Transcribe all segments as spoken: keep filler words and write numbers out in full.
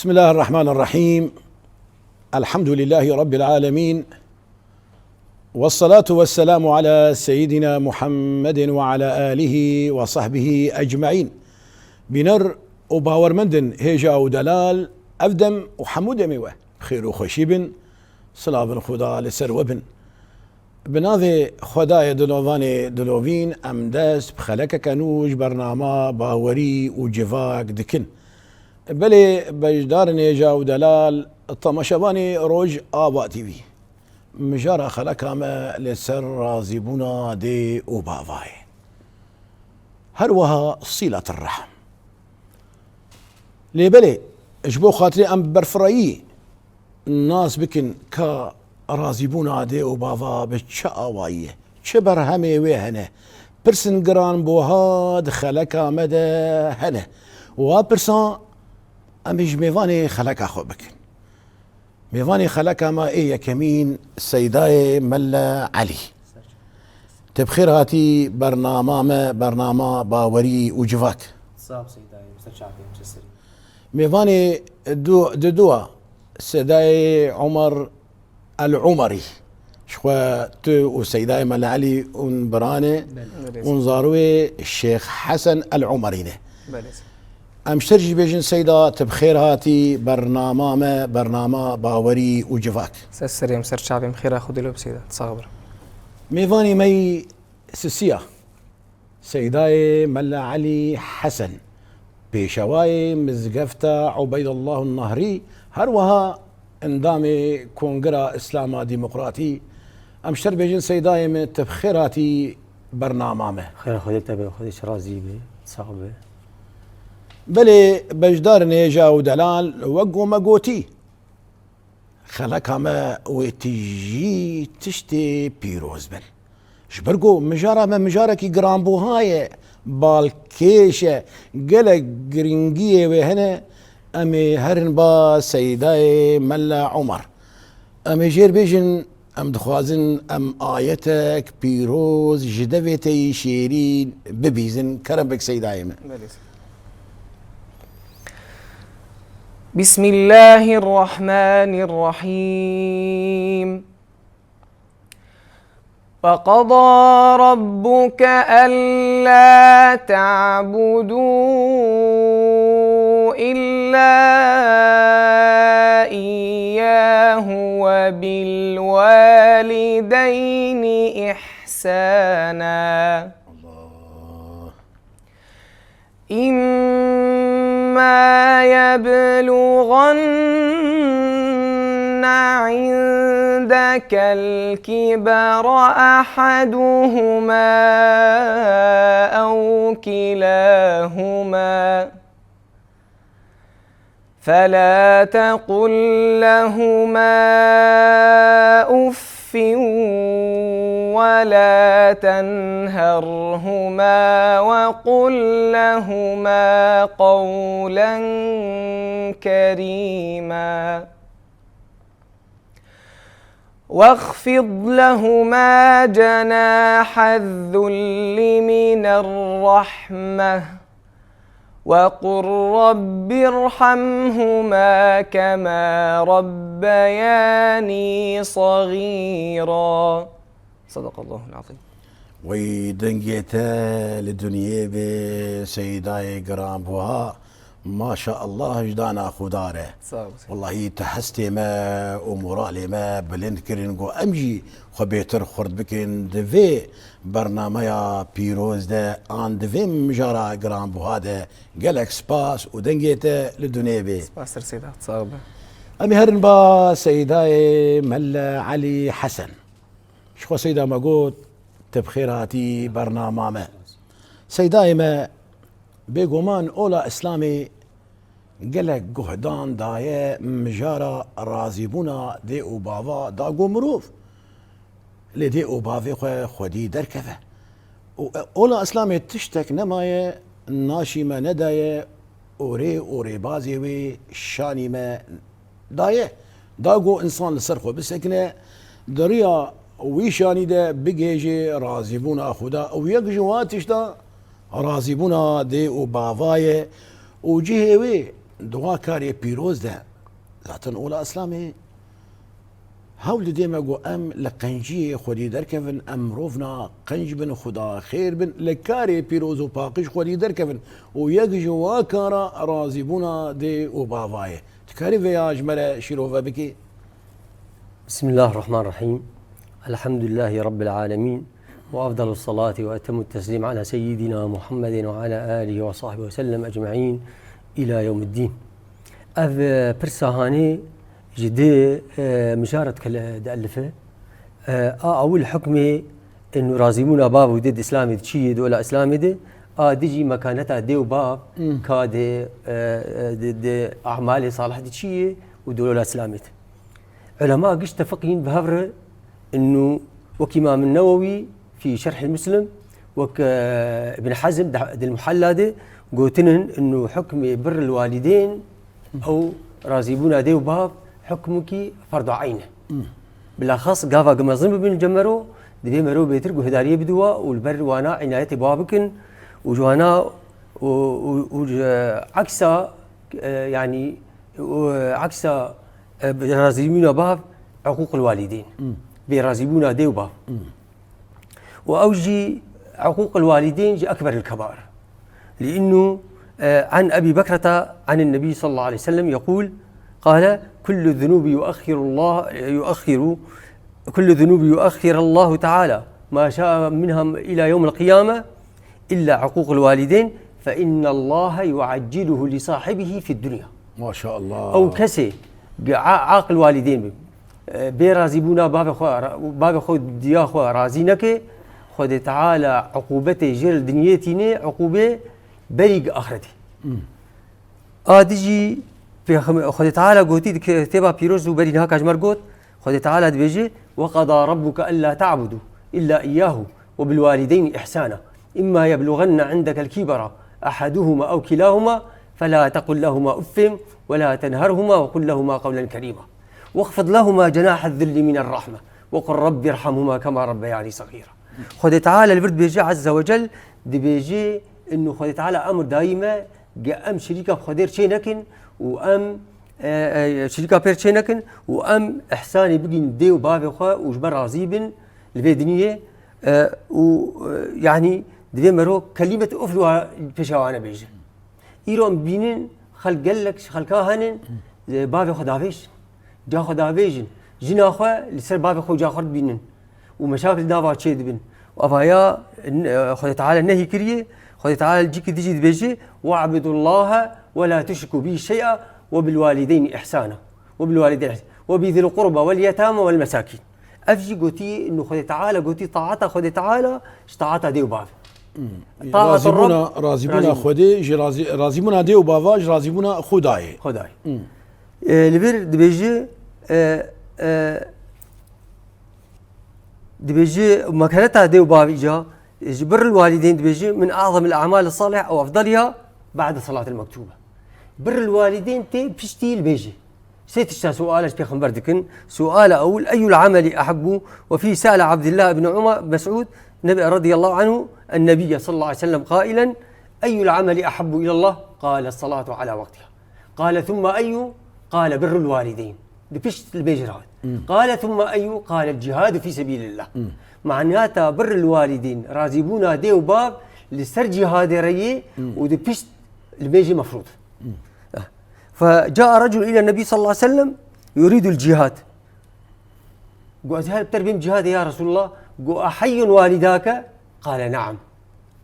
بسم الله الرحمن الرحيم. الحمد لله رب العالمين. والصلاة والسلام على سيدنا محمد وعلى آله وصحبه أجمعين. Bîner û bawermendin hêja û delal, ev dem û hemû demê we bi xêr û xweşî bin. Silavin Xuda li ser we bin. Bi navê Xwedayê dilovanê dilovîn, em dest bi xelekeke nû ji bernama Bawerî û Civak dikin. Belê, beşdarên hêja û delal, temaşevanê Rojava T V, mijara xeleka me li ser razîbûna dê û bavayê. Her wiha sîletir rehm. Lê belê, ji bo xatirê em bi berfirehî nas bikin ka razîbûna dê û bava bi çi awayî ye, çi berhemê wê hene, pirsên giranbuha di xeleka me de hene. Wa pirsan em ê ji mêvanê xeleka xwe bikin. Mêvanê xeleka me ê yekemîn Seydayê Mele Elî. Tu bi xêr hatî bernama me, bernama Bawerî û Civak. Sağ ol Seydayê, ser çavê min, ser serê. Mêvanê du, di dua Seydayê Omer El Omerî. Ji xwe tu û Seydayê Mele Elî hûn biran e, Belê. Hûn zarûyê Şêx Hesen El Omerî ne. Belê. Em ji te jî bêjin Seyda, tu bi xêr hatî bernama me, bernama Bawerî û Civak. Ser serê min, ser çavê min, xêra Xwedê li we be Seyda. Sax bir. Mêvanê me yî sisiya, Seydayê Mele Elî Hesen, pêşewayê Mizgefta Ubeydullah Nahrî, her wiha endamê Kongira Îslama Demokratî. Em ji te bêjin Seydayê me, tu bi xêr hatî bernama me. Xêra Xwedê te be, Xwedê ji razî be, sax be. Belê, beşdarên hêja û delal, wek ku me gotî, xeleka me wê tijî tiştê pîroz bin. Ji ber ku mijara me mijarekî giranbuha ye, balkêş e, gelek giringiyê wê hene, em ê herin ba Seydayê Mele Omer. Em ê jêr bêjin, em dixwazin em ayetek pîroz ji devê te yî şêrîn bibîzin. Kerem bik Seydayê me. Belê. بسم الله الرحمن الرحيم. وقضى ربك ألا تعبدوا إلا إياه وبالوالدين إحسانا. الله. إما يبلغن عندك الكبر أحدهما أو كلاهما فلا تقل لهما أف ولا تنهرهما وقل لهما قولا كريما. واخفض لهما جناح الذل من الرحمة وقل رب ارحمهما كما ربياني صغيرا. صدق الله العظيم. Wey dengê te li dinyê bê Seydayê giranbuha. Maşallah ji dana Xuda re. Sağ ol. Wellahî te hestê me û moralê me bilind kirin ku em jî xwe bêtir xurt bikin di vê bernameya pîroz de an di vê mijara giranbuha de. Gelek spas û dengê te li dunê bê. Spas ser Seyda, sağ ol. Em ê herin ba Seydayê Mele Elî Hesen. Ji xwe Seyda me got, tu bi xêr hatî bernama me. Seydayê me, bêguman ola Îslamê gelek guhdan daye mijara razîbûna dê û bava da ku mirov li dê û bavê xwe xwedî derkeve. Û ola Îslamê tiştek nemaye, naşî me nedaye, û rê û rêbazê wê şanî me daye. Da ku însan li ser xwe bisekine, di riya wî şanî de bigihêje razîbûna Xuda. Û yek ji wan tişta razîbûna dê û bava ye û cihê wê di wa karê pîroz de, zaten ola Îslamê hewl didê me ku em li qenciyê xwedî derkevin, em mirovna qenc bin, Xuda xêr bin, li karê pîroz û paqij xwedî derkevin û yek ji wa kara razîbûna dê û bava ye. Dikarî vêya ji me re şîrove bikî? بسم الله الرحمن الرحيم. الحمد لله رب العالمين. وأفضل الصلاة وأتم التسليم على سيدنا محمد وعلى آله وصحبه وسلم أجمعين إلى يوم الدين. Ev, e, pirsa hanê ji dê, e, mijara dikele-, dielife. E, a ewil hukmê ên razîbûna bav û dê di Îslamê de çi ye, di ola Îslamê de, a dijî mekaneta dê û bav, Hmm. ka di, e, e, di, di amalê salih de çi ye û di ola Îslamê de. Ulema giş tefiqîn bi hev re, innu wek Îmam Newewî fî Şerhî Muslim, wek, e, Ibn Hazm di, di Muhalla de gotinin, innu hukmê birril walîdên, ew razîbûna dê û bav hukmekî ferdo eyn e. Bilaxas gava ku mezin bibin cem mero, divê mero bêtir guhdariyê bide wa û li ber wana înayetê bi wa bikin û ji wana û, û, û ji eksa, e, yanî, û, e, eksa, e, razîbûna bav, uqûqil walîdîn. Bê razîbûna dê û bav. û ew jî uqûqil walîdîn ji ekberil kebair. لأنه، آه، عن أبي بكرة عن النبي صلى الله عليه وسلم يقول، قال: كل الذنوب يؤخر الله، يؤخر، كل الذنوب يؤخر الله تعالى ما شاء منها إلى يوم القيامة إلا عقوق الوالدين فإن الله يعجله لصاحبه في الدنيا. Maşallah. Ew kesê ge-, a-, aqil walîdên be. E, bê razîbûna bavê xwe, ra-, bavê xwe diya xwe razî neke, Xwedê Teala uqûbetê jê li dinyê tîne, uqûbê berî gi axretê. Hmm. A dijî Pêxem-, Xwedê Teala gotî di kitêba pîroz û berî niha ka ji me re got, Xwedê Teala dibêje, وقضى ربك ألا تعبدوا إلا إياه وبالوالدين إحسانا إما يبلغن عندك الكبر أحدهما أو كلاهما فلا تقل لهما أف ولا تنهرهما وقل لهما قولا كريما واخفض لهما جناح الذل من الرحمة وقل رب ارحمهما كما ربياني صغيرا. Xwedê Teala li vir dibêje, Azze ve Cel, dibêje, innu Xwedê Teala emr dayî me, ge em şirîka bi Xwedê re çê nekin û em, e, e, şirîka pê re çê nekin û em ihsanê bigîn dê û bavê xwe û ji me razî bin li vê dinyê, e, û, e, yanî divê mero kelîmet uf wa pêşa wan bêje. Îro em bînin, xelk gelek ji xelka henin, e, bavê xwe davêjin. Ca xwe davêjin. Jina xwe li ser bavê xwe û ca xwe dibînin. Û meşakil nava çê dibin. Û evaya, e, Xwedê Teala nehî kiriye. Xwedê Teala li cîkî dijî dibêje, "We'budullaha we la tuşriku bî şey'a we bil walîdeynî ihsana. We bil walîdeynî ihsana. We bî zil qurba wel yetama wel mesakîn." Ev jî gotî, nu Xwedê Teala gotî, taata Xwedê Teala ji taata dê û bav. Hmm. Taat Razîbûna, Rabb, razîbûna razîbûn. Xwedê ji razî-, razîbûna dê û bava ji razîbûna Xwedayê. Xwedayê. Hmm. E, li vir dibêje, e, e, dibêje, mekereta dê û bav îca, ji birril walîdeyn dibêje, min a'zamil a'mal salih ew efdaliha ba'de salatil mektûbe. Birril walîdeyn tê piştî li bêje. Sê tişta suala ji Pêxember dikin. Suala ewil, eyyul ameli ehebbu? Ve fî se'le Abdullah ibn Umar, Mes'ud, Nebi, radiyallahu anhu, en-Nebiyye sallallahu aleyhi ve sellem qailen, eyyul ameli ehebbu ilallah? Qale salatu ala vaktiha. Qale thumme eyyu? Qale birrul walideyn. Di pişt li bêjê re hat. Hmm. Qale thumme eyyu? Qale cihadu fî sebîlillah. Hmm. Manata birrul walideyn, razîbûna dê û bav li ser cihadê re yê Hmm. û di pişt li bêjê mefrûd. Hmm. Eh. Fe caa reculun îlen Nebî sallallahu aleyhi ve sellem yuridul cihad. Got, ez her bi te re bêm cihadê ya Resulallah. Got, eheyyun walidake? Qale ne'am.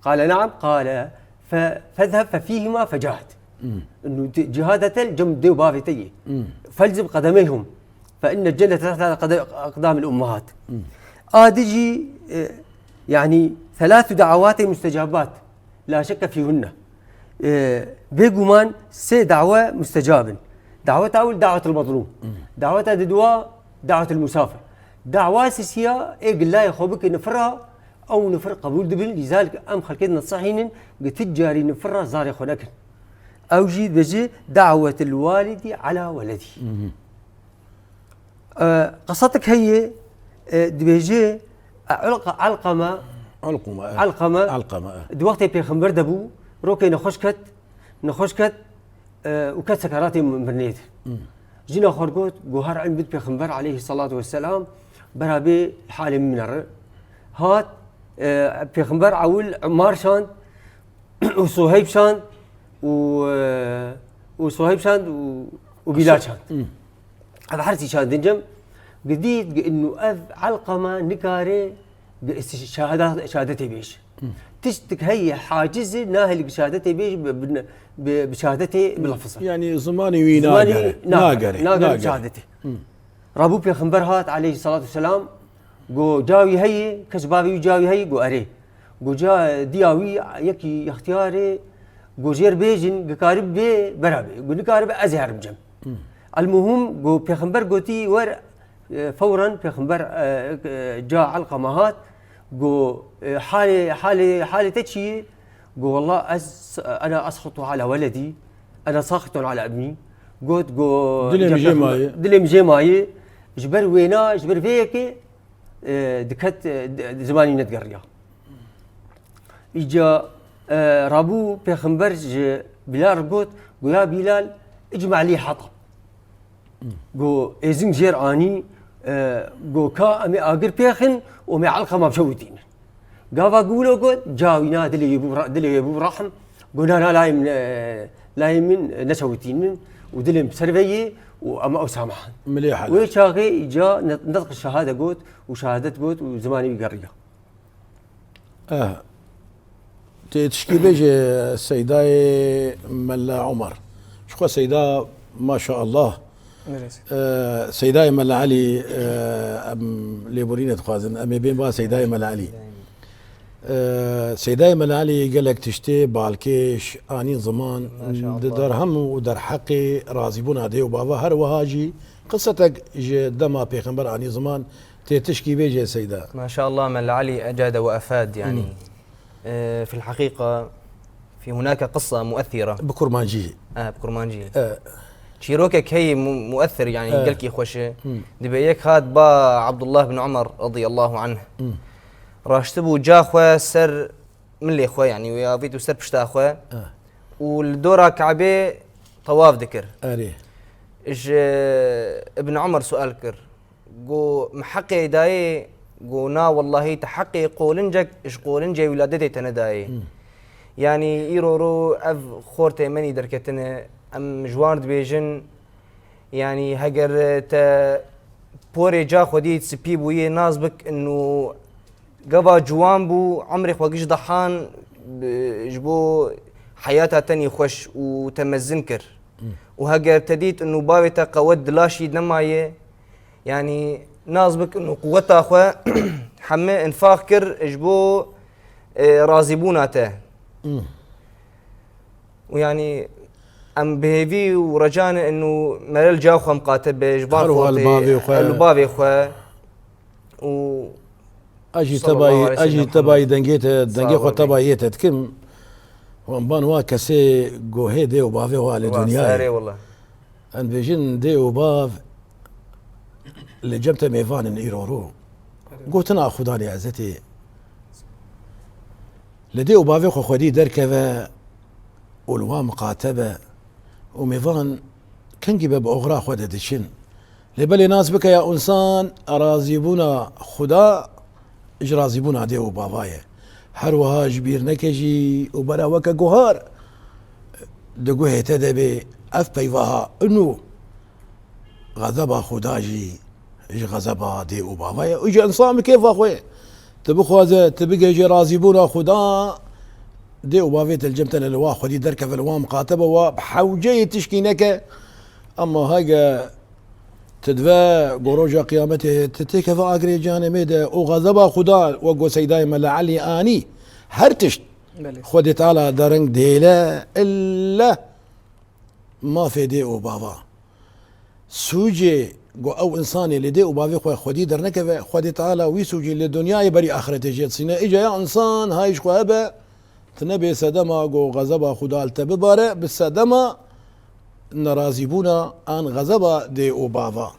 Qale ne'am. Qale fe-, fezheb fe fîhima fecahid. Hmm. Inu te-, cihada te li cem dê û bavê te yê. Hmm. Felzim qedemeyhum. Fe inne cennete tehte qede-, qedamil ummahat. Hmm. A dijî, e, yanî, thelâthu da'awatê mustecabat. La şekke fîhunne. E, bêguman sê dawe mustecab in. Daweta ewil dawetul mazlûm. Hmm. Daweta diduwa dawetul musafir. Dawa sisiya ê gilayê xwe bike nifira, ew nifir qebûl dibin, lîzalik em xelkê dinasihînin, gi ti carî nifira zarê xwe nekin. Ew jî dibêje dawetul walidi ala weledî. Mhm. E, qesatik heye, e, dibêje, e, Ulqa-, Elqeme, Elqeme, e. Elqeme, Elqeme, e. Di wextê Pêxember de bû, rokê nexweş ket, nexweş ket, e, û ket sekeratê mirinê de. Jina xwe got, got, her ilm bid Pêxember aleyhissalatu vesselam, bera bê halê min binere. Hat, e, Pêxember ewil Emmar şand û Suheyb şand û, e, û Suheyb şand û, û Bîlal şand. Ev her sî şandin cem, gidît, inu ev Elqeme nikare şehada-, şehadetê bêje. Tiştik heye haciz e, nahêl şehadetê bêje bi, bi, bi, bi şehadetê bilafizin. Yani zimanê wî Zimanê nagere. Nagere, nagere, nagere. Şehadetê. Rabû Pêxember hat aleyhissalatu vesselam, got, ca wî heye, kes bavê wî ca wî heye, got, erê. Got, ca diya wî yekî yextiyarê, got, jêr bêjin, gikarib bê, bera bê. Got, nikarib, ez ê herim cem. Elmuhim, got, Pêxember gotî, wer, e, fewren Pêxember, e, e, ca Elqeme hat, got, e, halê, halê, halê te çi ye? Got, "Wallah ez, ena esxitu ala weledî, ena saxitun ala ibnî." Got, got, Dilê min jê maye. Dilê min jê maye. Ji ber wêna, ji ber vê yekê, e, diket, e, di, di zimanî nedigeriya. Îca, e, rabû Pêxember ji Bîlal re got, got, "Ya Bîlal, icme lî hatab." Got, êzing jêr anî, e, got, "Ka em ê agir pêxin û em ê Elqema bişewitînin." Gava ku wilo got, ca wî na dilê wê bû ra-, dilê wê bû rehm. Got, "Na, na, layê min, e, layê min neşewitînin û dilê min ser ve yê û em ew samahan." Milê helal. Wê çaxê îca ne-, netq şehade got û şehadet got û zimanê wî geriya. Eh. Tê tişkî bêje Seydayê Mela Omer. Ji xwe Seyda, maşallah. Mirês. Eh, Seydayê Mela Elî, eh, em lêborîne dixwazin. Em ê bên ba Seydayê Mela Elî. Eh, Seydayê Mela Elî gelek tiştê balkêş, anîn ziman, Maşallah. Di derhem û derheqê razîbûna dê û bava, her wiha jî qisetek ji dema Pêxember anî ziman. Tê tişkî bêje Seyda. Maşallah, Mela Elî ecade ve efad, yani. E, fil heqîqa, fi hunake qissa muethira. Bi kurmancî. E, bi kurmancî. E. Çîrokek heye mu-, muethir, yani, E. Gelkî xweş e. Dibê yek hat ba Abdullah bin Umar radiyallahu anh. Raştibû ca xwe ser milê xwe, yani, wê avît û ser pişta xwe. E. Û li dora Kabê tewaf dikir. Erê. Ji Ibn Umar sual kir. Got, "Mi heqê dayê?" Got, "Na, wellahî te heqê qolincek ji qolincê wîladetê te nedayê." Yanî îro ro ev xortê menî derketine, em ji wan dibêjin, yanî heger te porê ca xwedî spî bûyê, nas bik inu gava ciwan bû, emrê xwe giş dihan, bi-, ji bo heyata tenî xweş û te mezin kir. Û heger te dît inu bavê te qewet di laşî nemaye, Yanî, nas bik û quweta xwe heme infaq kir ji bo, e, razîbûna te. Hmm. Û yanî, em bi hêvî û reca ne inu merel ca xwe miqate be ji van Her wiha li xortê, bavê xwe. Li bavê xwe. Û Ez jî Sallallahu tebayî, aleyhi ve ez jî sellem tebayî Muhammed. Dengê te, dengê Sağ xwe ol. Tebayî te dikim. Wan ban wa kesê gohê dê û bavê wa li Wa dinyayê. Serê wala. Em dibêjin dê û bav li cem te mêvan in îro ro. Gotina Xudanê Ezetê. Li dê û bavê xwe xwedî derkeve û li wan miqate be û mêvan kengî be bi oxira xwe de diçin. Lê belê nas bike ya însan razîbûna Xuda ji razîbûna dê û bava ye. Her wiha ji bîr neke jî û bera weke guhar di guhê te de bê, ev peyva ha inu xezeba Xuda jî ji xezeba dê û bava ye. Û ji însan bi kêfa xwe ye. Tu bixwaze, tu bigihîje razîbûna Xuda, dê û bavê te li cem te ne li wa xwedî derkeve, li wa miqate be, wa bi hewceyê tişkî neke. Ema hege Tu dibe ku roja qiyametê tu têkeve agirê cehenemê de û xezeba Xuda, wek ku Seydayê Mela Elî anî, her tişt Belê. Xwedê Teala dereng dêle, ille mafê dê û bava. Sûcê ku ew însanê li dê û bavê xwe xwedî dernekeve, Xwedê Teala wî sûcê li dinyayê berî axretê jê disîne. Îca ya însan hay ji xwe hebe, Tu nebê sedema ku xezeba Xuda li te bibare, bi sedema nerazîbûna an xezeba dê û bava.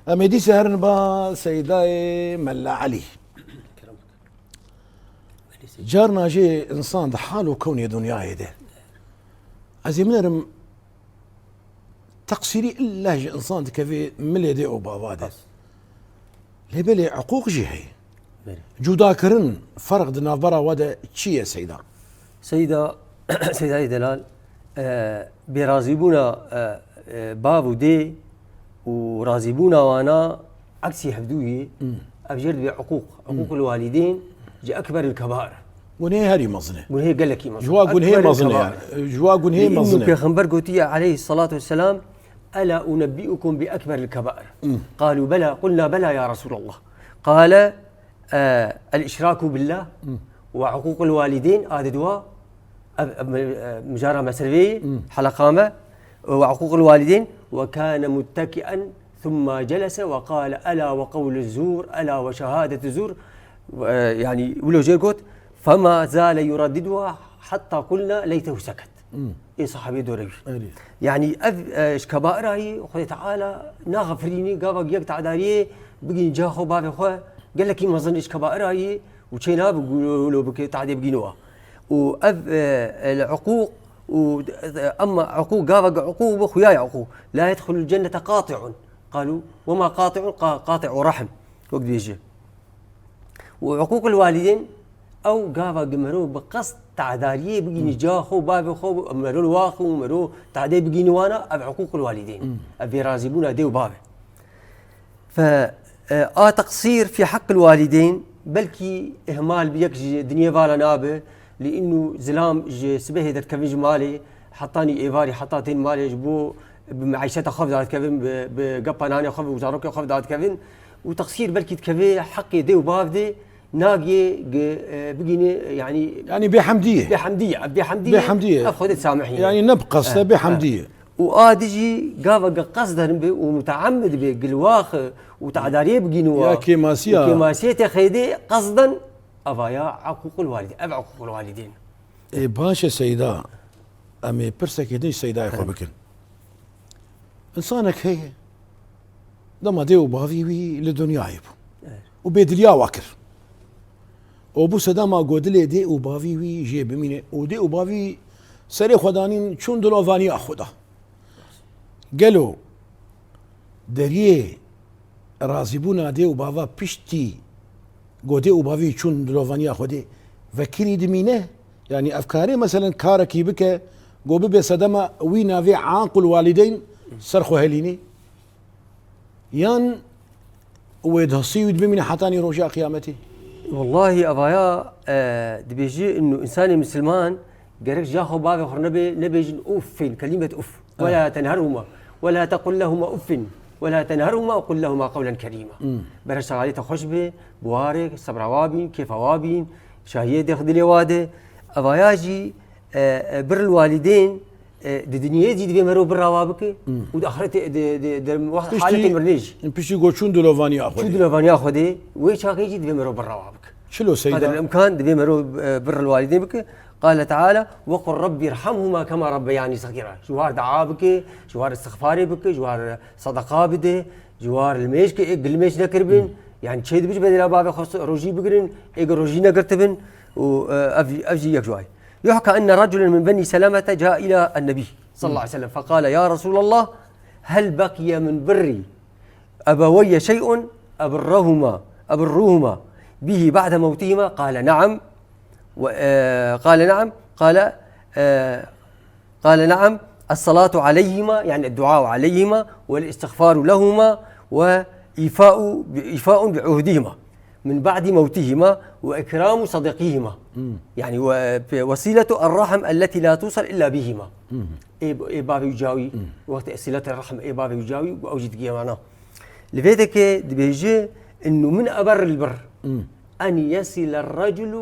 Em ê dîse herin ba Seydayê Mela Elî. Carna jî însan di hal û kewnê dinyayê de. Ez ê minerim Teqsîrî illa ji insan dikeve milê dê û bava de. Lê belê hiqûq jî heye. Belê. Cudakirin, ferq di navbera we de çi ye Seyda? Seyda, Seydayê delal, e, bêrazîbûna, e, e, bav û dê û razîbûna wana eksî hevdû yê, Hmm. ev jê re dibê hiqûq. Hmm. Hiqûqul walîdên ji ekberil kebair. Gunehê herî mezin e. Gunehê gelekî mezin. Ji wa gunehê Ekberil mezin e kebair. yani. Ji wa gunehê Li mezin înnu e. Pêxember gotiye aleyhisselatu vesselam, "Ela unebbiukum bi ekberil kebair." Hmm. Qalu bela, qulna bela ya Resulallah. Qale, e, el işraku billah Hmm. ve huququl walidin, a di dua, ev, ev, e, mijara me ser vê Hmm. heleqa me, ve huququl walidin, ve kâne mutteki'en, thumma celese ve qâle, "Ela ve qewluz zur, ela ve şehâdetuz zur." E, yani, wilo jê got, "Fema zâle yureddiduha hatta qulna leytehu seket." Hmm. Ê sahabê dore wî. Erê. Yani, ev, e, ji kebaira yî, Xwedê Teala naxefirînî, gava yek te'dariyê bigîn ca xwe, bavê xwe, gelekî mezin ji kebaira yî û çê nabe gu-, lo bike, te'dê bigîn wa. û ev, e, el uqûq û, e, emma uqûq, gava ge uqûq bi xuya ye uqûq. "La yedxulul cennete qati'un." Qalu, "Wema qati'un?" Qa-, qati'u rahim. Wek dibêje. Û uqûqul walidên, ew gava ge mero bi qest te'dariyê bigînî Hmm. ca xwe, bavê xwe, mero li wax û mero te'dê bigînî wana, ev uqûqul walidên. Hmm. Ev bêrazîbûna dê û bavê. Fe, e, a teqsîr fî heqqil walîdeyn, belkî ihmal bi yek ji dinyê vala nabe, li înû zilam ji sibehê derdikevin ji malê, hetanî êvarî heta tên malê ji bo bi meîşeta xwe ve dadikevin, bi, bi gepa nanê xwe ve û zarokê xwe ve dadikevin û teqsîr belkî dikeve heqê dê û bav de, nagê ge, e, bigîne, yanî Yanî bêhemdî ye. Bêhemdî ye, bêhemdî ye. Bêhemdî ye. Ev Xwedê disamehîne. Yanî ne bi qest e, E, bêhemdî e. ye. Û a dijî gava ge qesden be û muteemmid be, gilwax û te'dariyê bigîne wa. Ya kêmasiya. Û kêmasiyê te xeydê qesden, eva ya uqûqul walîdîn. Ev uqûqul walîdîn. Ê, baş e Seyda. Em ê pirsekê din ji Seydayê xwe He. bikin. Însanek heye. Dema dê û bavî wî li dinyayê bû. Evet. Û bêdiliya wa kir. Û bû sedema ku dilê dê û bavî wî jê bimîne. Û dê û bavî serê xwe danîn çûn dilovaniya xwe da. Gelo deriyê razîbûna dê û bava piştî ku dê û bavî çûn dilovaniya Xwedê vekirî dimîne? Yanî ev karê meselen karekî bike ku bibe sedema wî navê uqûqul walîdeyn ser xwe helînî? Yan wê dihesî wî dibimîne hetanî roja qiyametê? Wellahî, evaya, e, dibêjî, înû însanê misilman gerek ji ya xwe bavê xwe nebê, nebêjin uffin, kelîmet uff. Ah. Wela tenherhuma, wela tequl lehuma uffin, wela tenherhuma ve qul lehuma qewlen kerîma. Hmm. Berê şexalê te xweş be, bi warê, sebra wa bîn, kêfa wa bîn, şahiyê dê xwe dilê wa de. Evaya jî, e, e, birrul walîdên, e, di dinyê jî divê mero birra wa bike Hmm. û di axretê, di, di, di, di Piştî, haletê mirinê jî. Piştî ku çûn dilovaniya Xwedê. Çûn dilovaniya Xwedê, wê çaxê jî divê mero birra wa bike. Çilo Seyda? Qedrul imkan divê mero, e, birrul walîdên bike. Qale Teala, "Ve qul Rabbi irhamhuma kema rabbeyani sagira." Ji war dua bike, ji war istixfarê bike, ji war sedeqa bide, ji war limêj ke ê limêj nekiribin. Hmm. Yani çê dibij bedela bavê xwe rojî bigirin, ê rojî negirtibin û, e, ev, ev jî yek ji wayî. يحكى أن رجلا من بني سلمة جاء إلى النبي صلى الله عليه وسلم فقال: "يا رسول الله، هل بقي من بر أبوي شيء أبرهما، أبرهما به بعد موتهما؟" قال: "نعم." و-، آه، قال: "نعم." قال، آه، قال: "نعم، الصلاة عليهما"، يعني الدعاء عليهما، "والاستغفار لهما، وإيفاء، إيفاء بعهدهما من بعد موتهما، وإكرام صديقهما". مم. يعني و-، وصلة الرحم التي لا توصل إلا بهما. مم. Ê, ê bavê wî cawî, Mmm. wextê silet rahim ê bavê wî cawî, ew jî digihê wana. Li vê dekê dibêje, "إنه من أبر البر، Mmm. أن يصل الرجل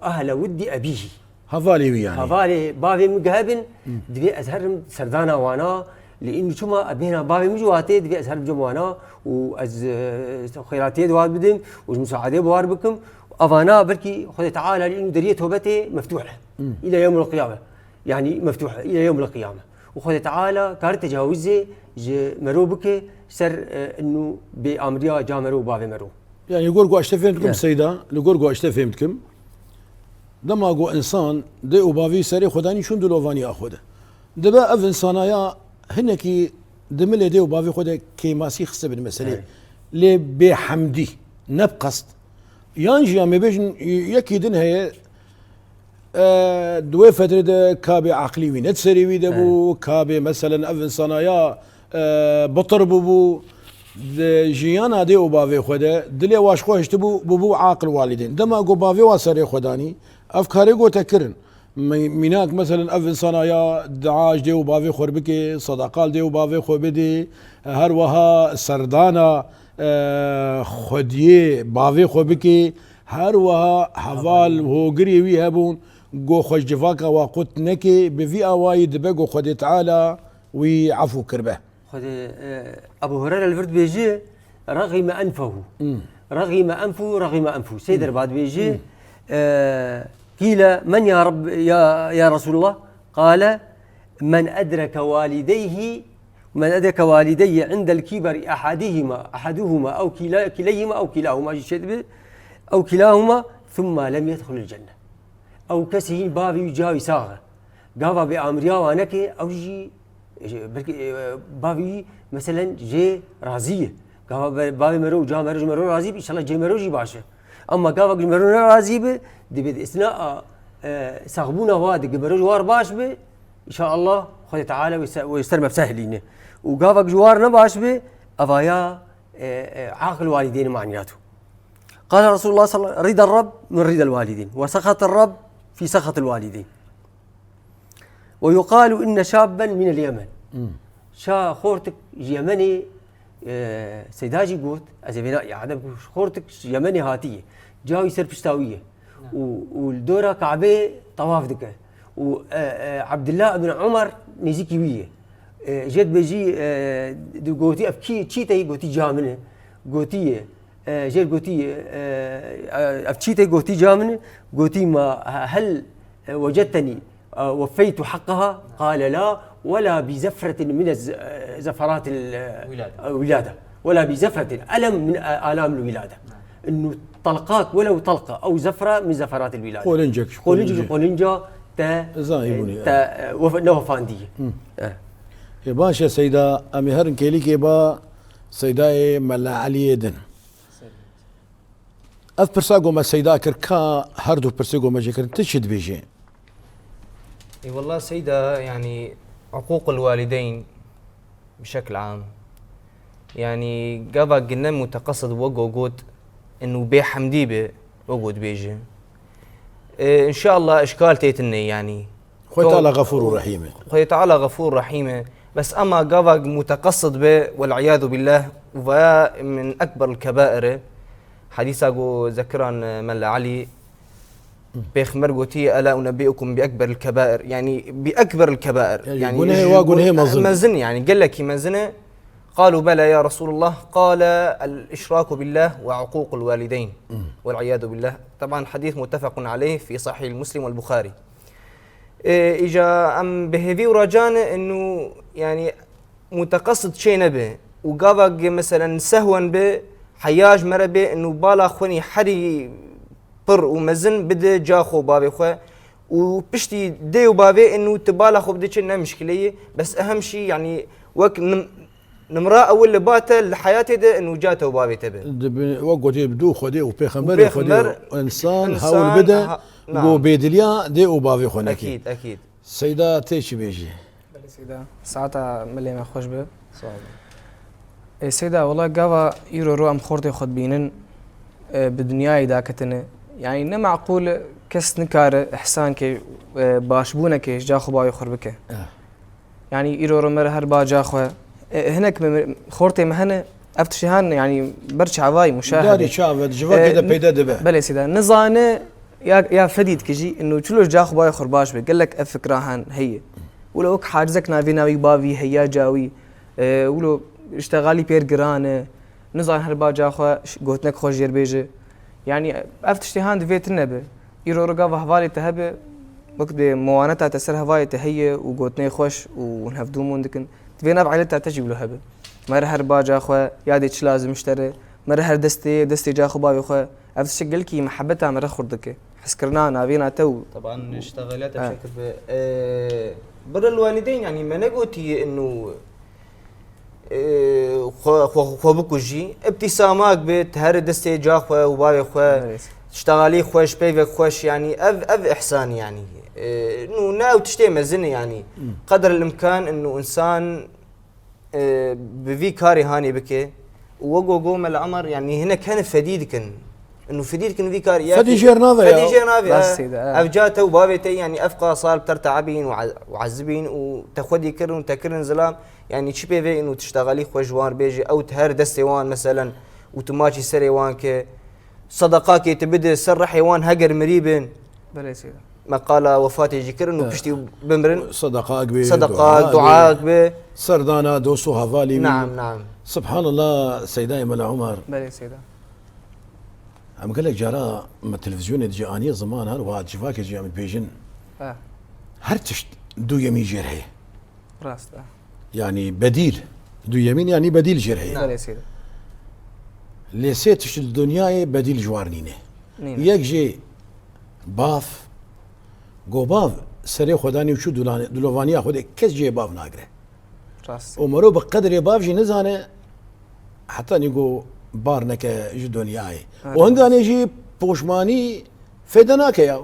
أهل ود أبيه." Hevalê wî yani. Hevalê bavê min gehebin, Mmm. divê ez herim serdana wana, li înû çima bêhna bavê min ji watê, divê ez herim cem wana û ez, e, xêratiyê di war bidim û ji misaadê bi war bikim. Evana belkî Xwedê Teala li înû deriyê tobetê meftûh e. Mmm. Île yewmul qiyame. Yani meftûh e, île yewmil qiyame. Û Xwedê Teala kar tecawizê ji mero bike ser, e, înû bê amriya ca mero û bavê mero. Yani li gor ku ez te fêm dikim, Ya. Seyda, li gor ku ez te fêm dikim, dema ku insan dê û bavî serê xwe danî çûn dilovaniya xwe de. Dibe ev insana ya hinekî di milê dê û bavê xwe de kêmasî xiste bin meselê. Evet. Lê bêhemdî, ne bi qest. Yan jî ya me bêjin, yekî din heye, e, di wê fetrê de kabê aqlî wî ne di serê wî de bû, Evet. kabê meselen ev insana ya, e, bitir bûbû, di jiyana dê û bavê xwe de dilê wa ji xwe hiştibû, bûbû aqil walîdên. Dema ku bavê wa serê xwe danî, ev karê gote kirin. Mî-, mînak, meselen, ev insana ya dua ji dê û bavê xwe bike, sedeqa li dê û bavê xwe bidê, her wiha serdana, e, xwediyê bavê xwe bike, her wiha heval hogirê wî hebûn, ku xwe ji civaka wa qut neke, bi vî awayî dibe ku Xwedê Teala wî efû kiribe. Xwedê, e, Ebu Hureyre li vir dibêje, "Rexîme enfehu." Hmm. "Rexîme enfu, rexîme enfu." Sê derba dibêje, Hmm. e, "Qîle men ya Reb, ya, ya Resulullah?" Qale, "Men edreke walideyhi, men edreke walideyhi indel kiberi ahadihima, ahaduhuma, ew kila-, kileyhima, ew kilahuma," jî çê dibe, "ew kilahuma, thumma lem yedxulil cenne." Ew kesî hîn bavê wî cawî sax e. Gava bê amiriya wan neke, ew jî, e, belkî, e, bavê wî, meselen, jê razî ye. Gava be-, bavê mero û ca mero ji mero razî be, înşallah cê mero jî baş e. Ama gava ji mero ne razî be, dibê di istina a, e, saxbûna wa de, ge mero ji war baş be, înşallah Xwedê Teala wê se-, wê ser me bisehlîne. Û gava ji war ne baş be, evaya, e, e, aqil walîdênê manî nato. Qala Resulullah sallallahu aleyhi ve sellem, "Rida Rabb min ridel walidin, ve sakhatar Rabb fi sakhatil walidin. Ve yuqalu inne şabben minel Yemen." Hmm. Şa xortik ji Yemenê, e, Seyda jî got, ez ê vêna îade bikim, xortik ji Yemenê hatiye. Cawî ser pişta wî ye. Û, û li dora Kabê tawaf dike. Û, e, e, Abdullah ibn Umar nêzîkî wî ye. E, jê dibêjî, e, di gotî, "Ev kî, çî te yî?" Gotî, "Ca min e." Gotî ye, e, jê gotî, e, e, "Ev çî te yî?" Gotî, "Ca min e." Gotî, "Ma hel, e, wecedtenî, e, weffeytu hakkaha?" Qale, "La, wela bi zefretin min ez-, e, zeferatil, e, Wilade. Wilade. Wela bi zefretin, elem min, e, alamil wilade." Inu talqak, welew talqa, ew zefra min zeferatil wilade. Qolincek, Qolincek, qolincek. Qolinca te, Zahî e, bûnî, te, e, wef-, ne wefandiye. Hı. E. E, baş e, Seyda, em ê herin kêlîkê ba Seydayê Mela Eliyê din. Ev pirsa ku me Seyda kir, ka her du pirsê ku me jê kirin, tu çi dibêjî? Ê, wallah Seyda, yanî, uqûqul walideyn bi şekl am. Yanî, gava gine muteqesid wek got, inu bêhemdî be, wek dibêje. Ê, înşallah, îşkal tê tine, yanî. Xwedê Teala Xefûr û Rehîm e. Xwedê Teala Xefûr Rehîm e. Bes ema gavak muteqesid be, wel iyadu billah, vaya min ekberil kebair e. Hedîsa ku zekiran, e, Mela Elî, Pêxember gotiye, "Ela unebbiukum bi ekberil kebair." Yanî bi ekberil kebair. Yanî, yanî gunehê ji wa gun-, gunehê mezin. Mezin, yanî gelekî mezin e. Qalu bela ya Resulullah. Qale el işraku billah ve uqûqul walideyn. Hı. Wel iyadu billah. Taban hedîs muttefekun aleyh fi Sahih Muslim vel Buxari. E, îca em bi hêvî û racan inu, yanî, muteqesid çê nebe û gavak, meselen, sehwen be, heya ji me re bê, inu bala xwenî herî pir û mezin bide ca xwe bavê xwe û piştî dê û bavê, inu tu bala xwe bide çi, ne mişkile ye. Bes ehem şî, yanî, wek nim-, nimra ewil li ba te li heyatê de, inu ca te û bavê te be. Dibi-, wek gotê, bi dû Xwedê û Pêxemberê Xwedê û insan hewl bide, ha, na. Go bêdiliya dê û bavê xwe neke. Ekîd, ekîd. Seyda, tê çi bêjî? Belê Seyda, saeta milê me xweş be. Sağ olun. Ê Seyda, wela gava îro ro em xortê xwe dibînin, e, bi dinyayê daketine. Yanî ne meqûl e, kes nikare îhsan ke, e, başbûneke ji ca xwe bavê xwe bike. Eh. Yanî îro ro me re her ba ca xwe. E, hinek me, me, xortê me hene, ev tiştê han, yanî ber çavayî muşahede. Darî çavet, ji vekê de peyde dibe. Belê Seyda, nizane, Ya, ya fedî dikijî, inu çilo ji ca xwe bavê xwe baş be. Gelek ev fikra han heye. Wilo wek hacizek navê navî bavî heya cawî. E, wilo îştexalî pêr giran e. Nizan her ba ca xwe ş-, gotinek xwe jêr bêje. Yanî ev tiştê han divê tune be. Îro ro gava hevalê te hebe, wek dê muwaneta te ser hevalê te heye û gotinê xweş û hevdû mûn dikin. Divê nav eyleta te jî wilo hebe. Mere her ba ca xwe, ya dê çi lazim ji te re. Mere her destê, destê ca xwe bavê xwe. Ev tiştek gelkî mehebeta me re xurt dike. Hezkirina navêna te û Teban, îştexaliyat Ha. Şekil be. Ee, birrul walideyn, yanî me negotiye inu e, xwe, xwe, xwe bikujî. Îbtîsamak bi, tu here destê ca xwe û bavê xwe, Berê. Tiştexalî xweş, peyvek xweş, yanî ev, ev îhsan, yanî. E, nû ne ew tiştê mezin e, yanî. Hmm. Qedr el imkan, inu insan, e, bi vî karê hanê bike. Û wek go Mela Emer, yanî hinek hene fedî dikin. Inu fedî dikin vî karê. Ya Fedî ki-, jêr nave fedî ya. Jêr nave, Rast ha. Seyda, ha. Ev ca te û bavê te, yanî ev qasal bi ter teabîn û ez-, û ezibîn û te xwedî kirin û te kirin zilam. Yanî çi pê vê inu tiştexalî xwe ji wan bêje, ew tu her destê wan meselen û tu maçî serê wan ke, sedaqakê tu bide ser rehê wan heger mirî bin. Belê seyda. Me qala wefatê jî kirin û Eh. piştî bimirin. Sedaqak bi, Sedeqa, dua bi, duak bi. Serdana dost û hevalî bi. Naam, naam. Subhanallah, Seydayê Mela Umar. Belê seyda. Em gelek cara me televîzyonê dicî aniye ziman her wiha civakê jî em dibêjin. Eh. Her tişt du yemîn jêr heye. Rast e. Yanî bedîl. Du yemîn yanî bedîl jêr heye. Belê seyda. Lê sê tişt li dinyayê bedîl ji war nîne. Nîne. Yek jê bav, go bav serê xwe danî û çû dulane-, dilovaniya xwe de kes cihê bav nagire. Rast. Û mero bi qedrê bav jî nizane, heta nî go bar neke ji dinyayê. Evet. Û hindanê jî poşmanî fêde nake ya.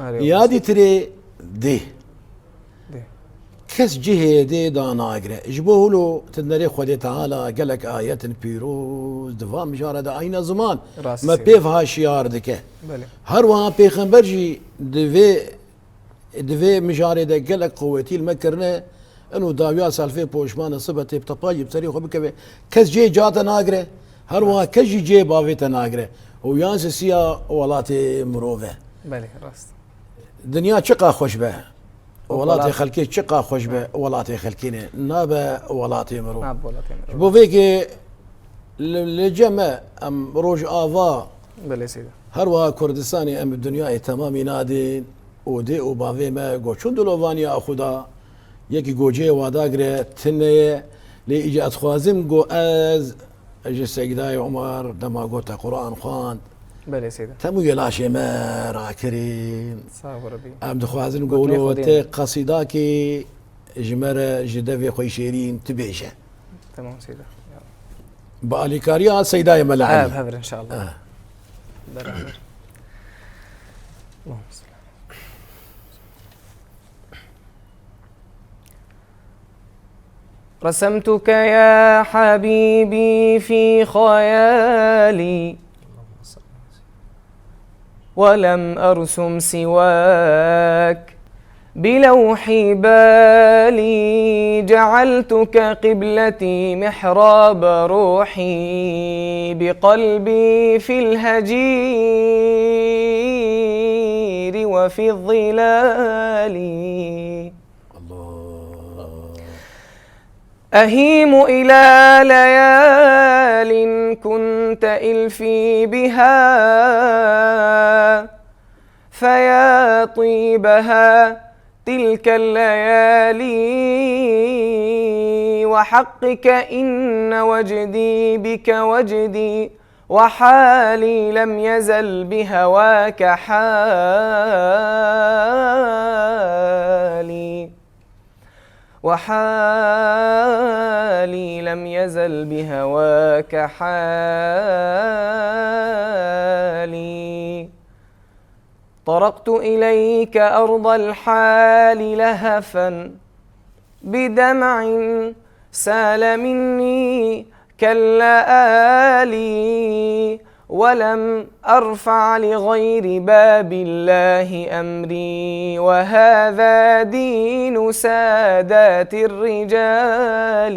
Erê, Ya rast. dîtirê dê. Dê. Kes cihê dê danagire. Ji bo hûlo tu nerê Xwedê Teala gelek ayetin pîroz di va mijara de ayna ziman Rast me seyda. Pêv ha şiyar dike. Belê. Her wiha pêxember jî di vê, di vê mijarê de gelek qowetî li me kirine. Eno dawiya selfê poşmane sibe tê bi tepayî bi serê xwe bikeve. Kes cihê ca te nagire. Her wiha kes jî cihê bavê te nagire. Û yan sisiya welatê mirov e. Belê, rast. Dinya çiqa xweş be. Welatê Welat- xelkê çiqa xweş be, welatê xelkê ne. Nabe welatê mirov. Nabe welatê mirov. Ji bo vê ke li, li cem me em Rojava Belê seyda. Her wiha Kurdistanê em bi dinyayê temamî nadin û dê û bavê me go çûn dilovaniya xwe da, yekî go cihê wa dagire tune ye. Lê îca ez dixwazim go ez ji Seydayê Umar dema go te Quran xwend, Belê seyda. Temû yê laşê me rakirin. Sağ ol Rabbi. Em dixwazin Gotinê go Xwedê te ne. Qesîdakê ji me re ji devê xwe şêrîn tu bêje. Tamam seyda. Ya. Bi alîkariya Seydayê Mela Elî. Hev, hev, inşallah. Ha. Beraber. Allahümme salli. رسمتك يا حبيبي في خيالي، ولم أرسم سواك بلوح بالي. جعلتك قبلتي محراب روحي، بقلبي في الهجير وفي الظلال. الله. أهيم إلى ليال كنت إلفي بها، فيا طيبها تلك الليالي. وحقك إن وجدي بك وجدي، وحالي لم يزل بهواك حالي. وحالي لم يزل بهواك حالي. طرقت إليك أرض الحال لهفا بدمع سال مني كاللآلي، ولم أرفع لغير باب الله أمري، وهذا دين سادات الرجال.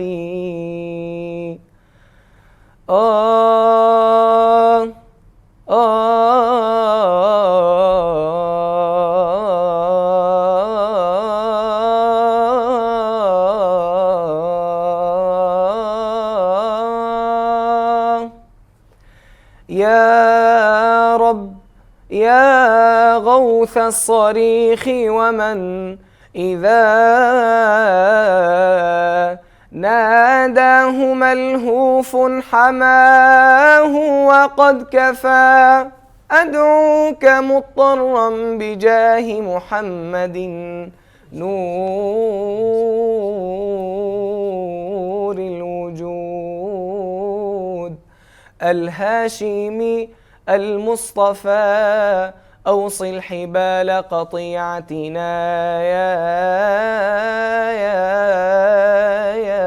آه، آه. يا رب، يا غوث الصريخ، ومن إذا ناداه ملهوف حماه وقد كفى. أدعوك مضطرا بجاه محمد نور الوجود. الهاشمي المصطفى، أوصل حبال قطيعتنا يا، يا، يا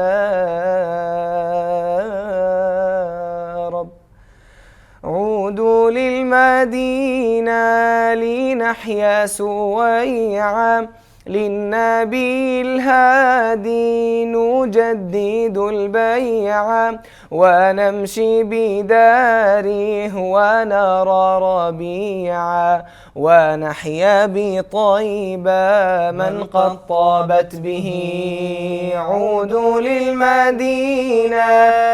رب. عودوا للمدينة لنحيا سويعا، للنبي الهادي نجدد البيعة، ونمشي بداره ونرى ربيعا، ونحيا بطيبة من قد طابت به. عودوا للمدينة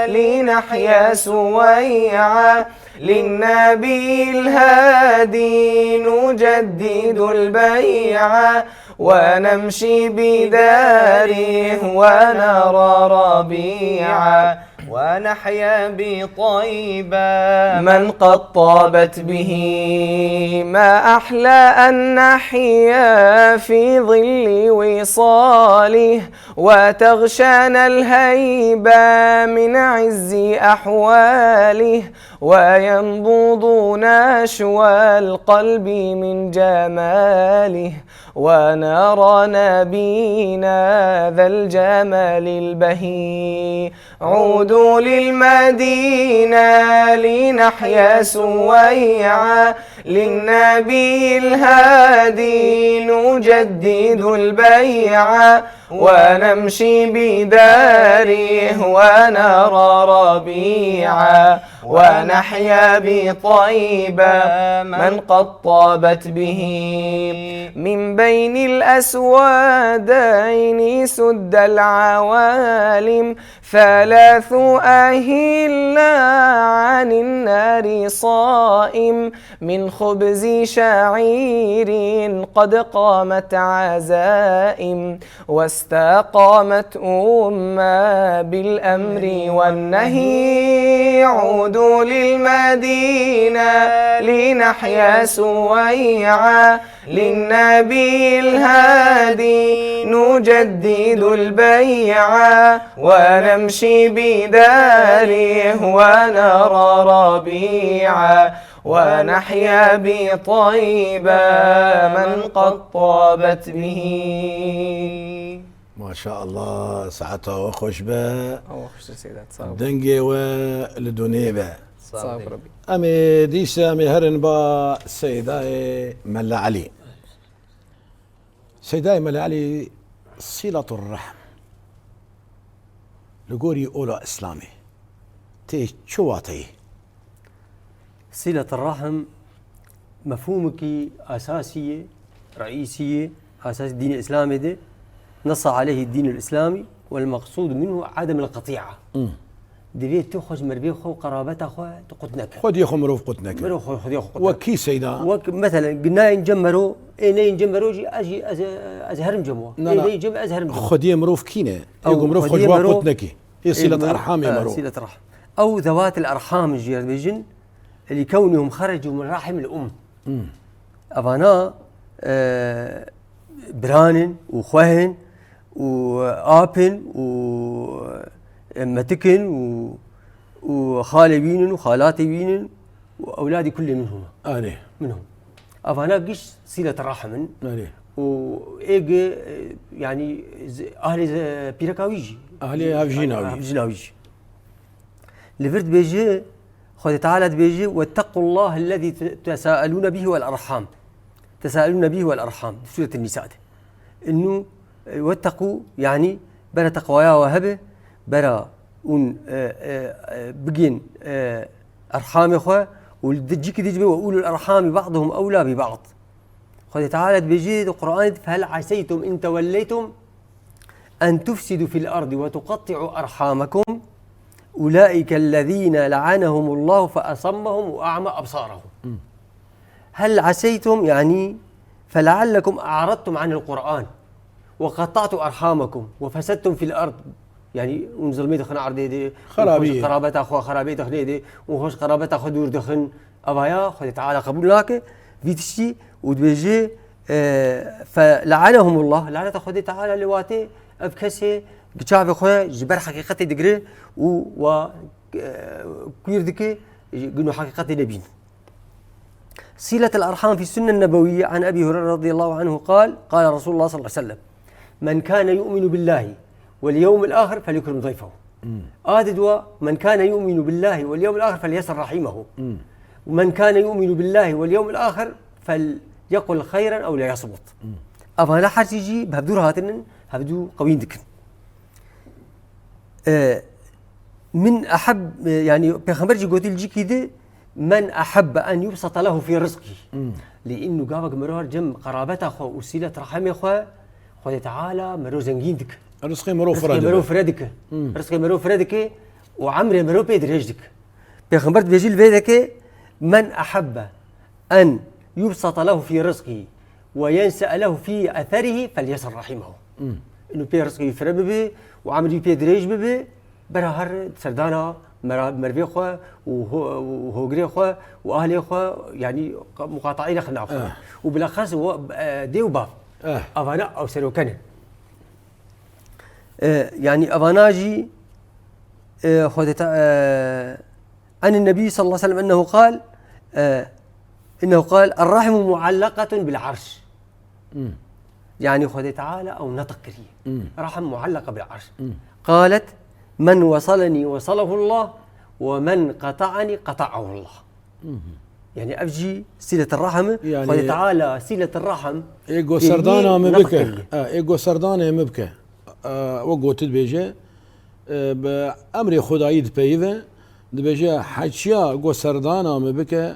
لنحيا سويعا، للنبي الهادي نجدد البيعة، ونمشي بداره ونرى ربيعا، ونحيا بطيبة من قد طابت به. ما أحلى أن نحيا في ظل وصاله، وتغشانا الهيبة من عز أحواله، وينبض نشوى القلب من جماله، ونرى نبينا ذا الجمال البهي. عودوا للمدينة لنحيا سويعا، للنبي الهادي نجدد البيعة، ونمشي بداره ونرى ربيعا، ونحيا بطيبة من قد طابت به. من بين الأسودين سد العوالم، ثلاث أهلة عن النار صائم، من خبز شعير قد قامت عزائم، واستقامت أمة بالأمر والنهي. عودوا للمدينة لنحيا سويعا، للنبي الهادي نجدد البيعة، ونمشي بداره ونرى ربيعا، ونحيا بطيبة من قد طابت به. Maşallah, saeta we xweş be. Ew xweş be Seyda, sağ ol. Dengê we li dunê be. Sağ ol Rabbi. Em ê dîsa em ê herin ba Seydayê Mele Elî. Seydayê Mele Elî, Sîletur Rehm li gorî ola Îslamê tê çi wateyê? Sîletur Rehm mefhûmekî esasî ye, reîsî ye, esasî dînê Îslamê de. Nessa aleyhî dînul Îslamî wel meqsûd minhu ademul qetî'a. Hmm. Divê tu xwe ji merivê xwe û qerabeta xwe tu qut neke. Xwediyê xwe mirov qut neke. Mirov xwe, xwediyê xwe qut neke. Wek kî Seyda? Wek, meselen, nayên cem mero, ê neyên cem mero jî ez jî, ez, ez herim cem we. Na, ê na. Neyên cem ez herim cem we. Xwediyê mirov kî ne? Ê ku mirov xwe ji wan qut nekî. Ê, ê, sîlet mero, erhamê, e, mero. Sîlet erham. Ew zewatil erham jî dibêjin, likewnihum xerecu min rahimil um. Hmm. Evana, e, biran in û xweh in û ap in û, e, metik in û, û xalê wîn in û xalatê wîn in û ewladî kullê min hûn. Anê. Min hûn. Evana giş sîlet rahim in. Anê. Û êg, e, yanî z-, ahlê z-, pîreka wî jî. Ahlê hevjîna wî. Hevjîna wî jî. Li vir dibêje, Xwedê Teala dibêje, "Wettequllahe ellezî te-, tesâelûne bihî wel erham." Tesâelûne bihî wel erham. Sûretun Nîsa de. Innu, e, wetteqû, yanî bera teqwaya we hebe, bera hûn, e, e, e, bigên, e, erhamê xwe û li di cîkî dî jî be, "Ve ulul erhami ba'duhum ewla bi ba'd." Xwedê Teala dibêje di Qur'anê de, "Fehel aseytum in tewelleytum en tufsidu fil ardi ve tuqatti'u erhamakum, ulaike ellezîne le'anehumullahu fe asammahum ve a'ma absarahum." Hmm. Hel aseytum, yanî, feleallekum a'radtum anil Qur'an ve qata'tu erhamakum ve fesedtum fil ard. Yanî, hûn zilmê dixin erdê de, hûn xerabiyê, xweş qerabeta xwe xerabê dixinê de, hûn xweş qerabeta xwe dûr dixin. Evaya Xwedê Teala qebûl nake vî tiştî û dibêje, e, fe le'anehumullah, laneta Xwedê Teala li watê ev kesê çavê xwe ji ber heqîqetê digire û wa e, kuîr dike, gino heqîqetê nebîn. صلة الأرحام في السنة النبوية عن أبي هريرة رضي الله عنه قال: قال رسول الله صلى الله عليه وسلم: من كان يؤمن بالله واليوم الآخر فليكرم ضيفه. A didwa: من كان يؤمن بالله واليوم الآخر فليصل رحمه. ومن كان يؤمن بالله واليوم الآخر فليقل خيرا أو ليصمت. Evana her çî jî bi hevdû re hatinin, hevdû qewîn dikin. E, min eheb, e, yani Pêxember jî gotî li cîkî di, "Men ehebbe en yubsata lehu fî rizqî." Lê înu gavek mirov cem qerabeta xwe û sîlet rehemê xwe, Xwedê Teala mirov zengîn dike. Rizqê mirov Rizqê fire mirov dibe. fire dike. Rizqê mirov fire dike û emrê mirov pê dirêj dike. Pêxember dibêjî li vê dekê, "Men ehebbe en yubsata lehu fî rizqî ve yense'a lehu fî eserihi felyesil rahimehu." Inu pê rizqî fire bibe û emrî pê dirêj bibe, bera her serdana mera-, mervê xwe û ho-, û hogirê xwe û ahlê xwe, yanî qa-, muqataî nexe nav xwe. Eh. Û bilexes we, e, dê û bav. Eh. Avana ew seroke ne. E, yanî evana jî, e, Xwedê Te-, e, عن النبي صلى الله عليه وسلم أنه قال، e, أنه قال: "الرحم معلقة بالعرش." Hmm. Yani Xwedê Teala ew netek kiriye. Hmm. Rehm muallaqa bil arş. Hmm. قالت: "من وصلني وصله الله، ومن قطعني قطعه الله." Hmm. Yani ev jî sîlet rehm, Yani Xwedê Teala sîlet rehm Ê go pêyî serdana min netek bike. kiriye. Ha, ê go serdanê min bike. E, we gotin dibêje, e, bi emrê Xwedayî dipeyive, dibêje, "Heçiya go serdana min bike,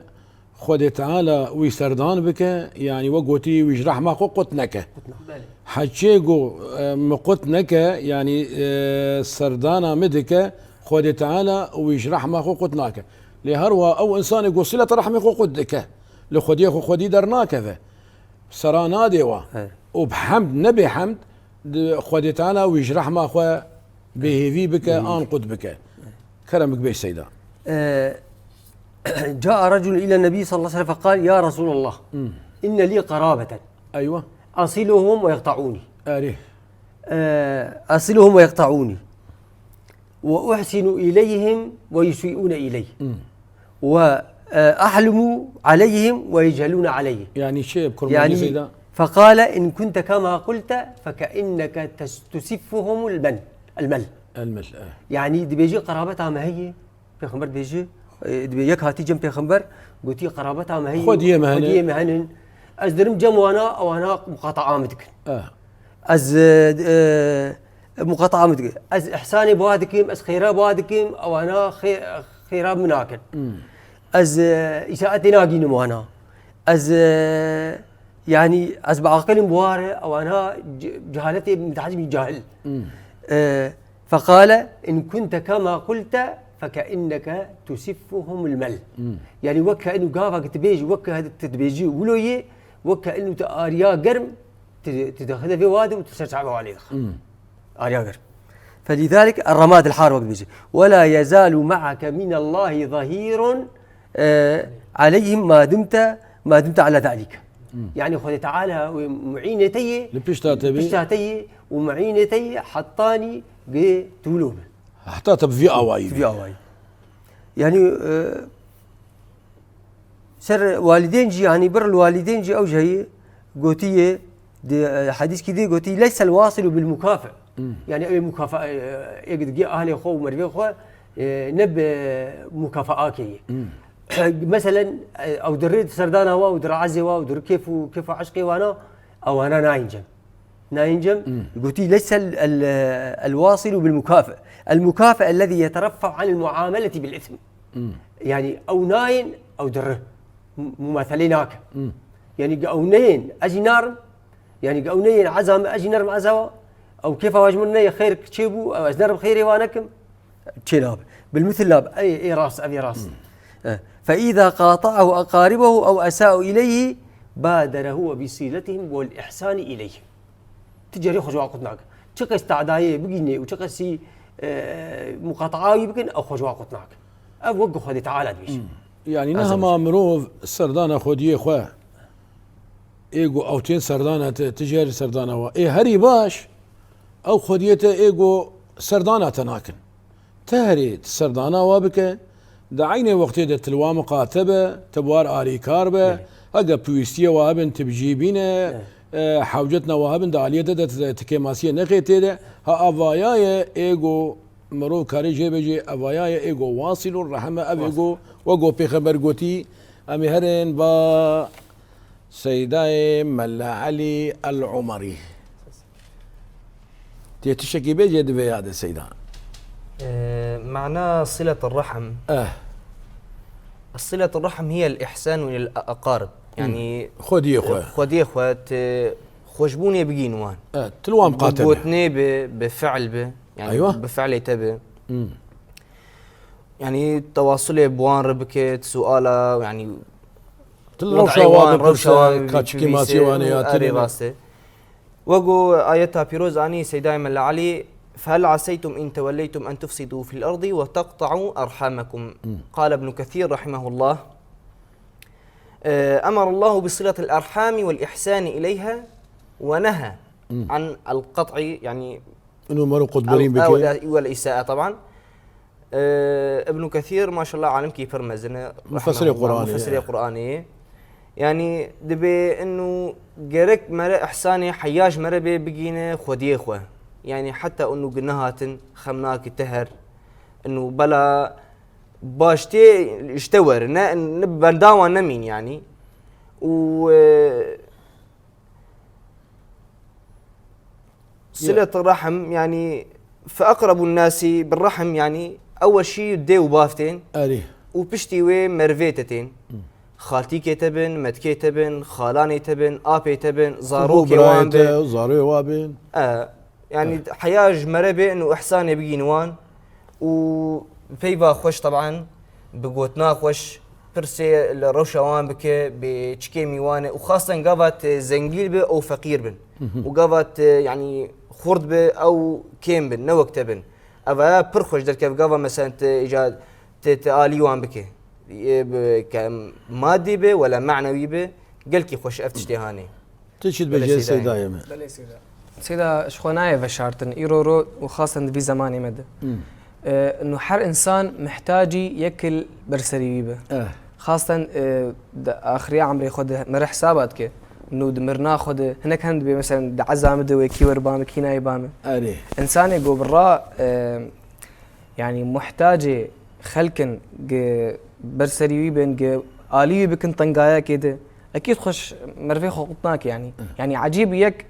Xwedê Teala wî serdan bike, yanî we gotî wî ji rehma xwe qut neke." Belê. Heçê go, e, min qut neke, yanî, e, serdana min dike, Xwedê Teala wî ji rehma xwe qut nake. Lê her wiha ew însanê go silet rehmê xwe qut dike, li Xwediyê xwe Xwedî dernakeve. Sera nadê wa. He. Û bi hemd, ne bê hemd, di Xwedê Teala wî ji rehma xwe bêhêvî bike, Bêhêvî. an qut bike. Kerem bik bêj Seyda. Ee, جاء رجل إلى النبي صلى الله عليه وسلم فقال: "يا رسول الله، Hmm. إن لي قرابة Eywa. أصلهم ويقطعوني." Erê. Ee, أصلهم ويقطعوني. وأحسن إليهم ويسيئون إلي. Hmm. و، آه، أحلم عليهم ويجهلون علي. Yani şey, kurmancı Yani, Seyda. فقال: "إن كنت كما قلت فكأنك تس-، تسفهم المن-، المل." Elmil, eh. Yani dibêjî qerabeta me heye, Pêxember dibêjî, e, dibê yek hatî cem Pêxember, gotî qerabeta me heye, Xwediyê me hene. Xwediyê me henin. Ez dirim cem wana, ewana muqataa min dikin. Eh. Ez, e, e, muqataa min dikim. Ez ihsanê bi wa dikim, ez xêra bi wa dikim, ewana xê-, xêra min nakin. Hmm. Ez, e, îsaetê nagînim wana. Ez, e, yanî ez bi aqilîm bi wa re, ewana ce-, cehaletê min dihecibî cahil. Hmm. E, فقال: "إن كنت كما قلت فكأنك تسفهم المل." Hmm. Yanî weke inu gavek dibêjî, weke tu dibêjî wilo yê, weke inu tu ariya germ, Tu, tu dixine vê wadê û tu ser çavê walê dixe. Hmm. Ariya germ. فلذلك الرماد الحار wek dibêje. "ولا يزال معك من الله ظهير، e, عليهم ما دمت، ما دمت على ذلك." Hmm. Yani Xwedê Teala wê muînê te yê, Li pişta te bê. pişta te yê û muînê te yê hetanî gi tu wilo be. Heta te bi vî awayî Tu be. vî awayî. Yani, e, Ser walîdên jî, yanî bir li walîdên jî ew jî heye, gotiye, di, e, hedîskî dê gotî, "ليس الواصل بالمكافئ." Hmm. Yani ew ê mukafa-, e, ê digê ahlê xwe û merivê xwe, e, ne bi mukafaakê ye. Hmm. Meselen, e, ew dirê serdana wa û dirê ezê wa û dirê kêf û, kêf û eşqê wana, ewana nayên cem. Nayên cem, Hmm. gotî, "ليس ال-، ال-، الواصل بالمكافئ. المكافئ الذي يترفع عن المعاملة بالإثم." Hmm. Yani ew nayên, ew dirê. M-, mumaselê nake. Hmm. Yani ge ew neyên, ez jî narim. Yani ge ew neyên eza min, ez jî nerim eza wa. Ew kêfa wa ji min neyê, xêr çêbû, ew ez nerim xêrê wa nekim. Çênabe. Bilmithil nabe. Ey, ey rast, ev ê rast. Hmm. Eh. "فإذا قاطعه أقاربه أو أساء إليه بادر هو بصلتهم والإحسان إليهم." Ti carî xwe ji wa qut nake. Çiqas tadayê bigînê û çiqasî, e, muqataa wî bikin, ew xwe ji wa qut nake. Ev wek Xwedê Teala dibêje. Hmm. Yanî ne Azze ve hema Celle. mirov serdana xwediyê xwe ê go ew tên serdana te, ti jî herî serdana wa. Ê herî baş, ew xwediyê te ê go serdana te nakin. Herê, tu serdana wa bike, di eynê wextê de tu li wa miqate be, tu bi war arîkar be, hege pêwîstiyê wa hebin tu bi cî bîne, e, hewcetna wa hebin di aliyê te de tu, tu kêmasiyê nexê tê de. Ha, avaya ye ê go mirov karê jê bêjê, avaya ye ê go wasilur rahim e, ev ê go, we go pêxember gotî, em ê herin ba Seydayê Mela Elî El Umerî. Tê tiştekî bêjê di vê ya de Seyda. Ee, معنى صلة الرحم. Eh. صلة الرحم هي الإحسان إلى الأقارب. Yani, Xwediyê xwe. Xwediyê xwe, te xweşbûnê bigîn wan. Eh, tu li wan miqate be. Gotinê bi, bi fiil bi. Yani, Eywa. Bi fiilê te bi. Hmm. Yani, tewasulê bi wan re bike, suala, yani, Tu li rewşa wan bipirse, ka çikî masî wan ê ya tine. Erê, rast e. Wego ayeta pîroz anî Seydayê Mela Elî, فهل عسيتم إن توليتم أن تفسدوا في الأرض وتقطعوا أرحامكم. قال ابن كثير رحمه الله، أمر الله بصلة الأرحام والإحسان إليها ونهى عن القطع، يعني، Inu mero qutberîn bike. والإساءة طبعا. Ibn Kethîr, maşallah, alimkî pir mezin e. Mufessirê Qur'anê. Mufessirê Qur'anê. Yani, dibê inu gerek mere ihsanê heya ji mere bê bigîne xwediyê xwe. Yani, heta inu gi nehatin xem nake teher. Inu bela baş tê ji te were. Ne, ne benda wan nemîn yani. Û, e, Silet rehm, yani, fe eqrebu nasi bir rehm, yani, ew şî dê û bav tên. Erê. Û piştî wê mervê te tên. Xaltîkê te bin, metkê te bin, xalanê te bin, apê te bin, zarokê wan bin. Zarokê wan bin. E, yani, heya ji mere bin û ihsanê bigîn wan. Û peyva xweş, teban, bi gotina xweş pirsê li rewşa wan bike, bi çikê mîwane û xasten gava te zengîn bi û feqîr bin. Û gava te, yanî, xurt bi ew kêm bin, ne wek te bin. Eva pir xweş derkev gava, mesela, te îca te, te alî wan bike. Ê bi, ke madî bi, wela manewî bi, gelkî xweş ev tiştê hanê. Tu çi dibêjî, Seydayê me? Belê Seyda. Seyda, ji xwe nayê veşartin. Îro ro û xasten di vî zemanê me de. E, nu her insan mihtacî yek il ber serî wî be. Eh. Xasten, e, di axiriya emrê xwe de mere hesaba dike. Nu di mirina xwe de hinek hene dibê, meselen, di eza min de wê kî wer ba min, kî nayê ba min. Erê. Însanê go bi ra, e, Yanî muhtacê xelk in, gi ber serî wî bên, gi alî wî bikin tengayekê de. Ekîd xweş mervê xwe qut nake yanî. Yanî ecîb yek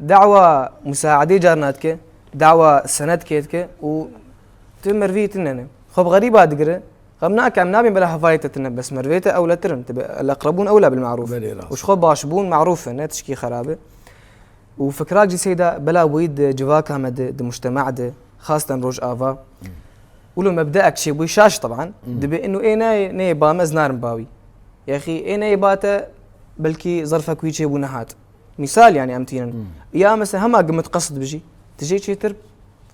dawa musaedê carna dike, dawa senedkê dike û tu mervî tune ne. Xwe bi xerîba digire. Xem nake, em nabên bela hevalê te tune, bes mervê te ewletir in. Tebe el-eqrebûn ewla bil-me'rûf. Belê, rast. Û ji xwe başbûn me'rûf e, ne tişkî xerab e. Û fikrak jî Seyda bela bûyî di civaka me de, di mujtema de, xasten Rojava. Wilo mebdeek çêbûyî şaş teban, dibê inu ê nayê, neyê ba me, ez narim ba wî. Yaxî ê neyê ba te, belkî zerfek wî çêbû nehat. Mîsal yanî em tînin. Ya mesela hema gimit qesd bijî, tu jê çêtir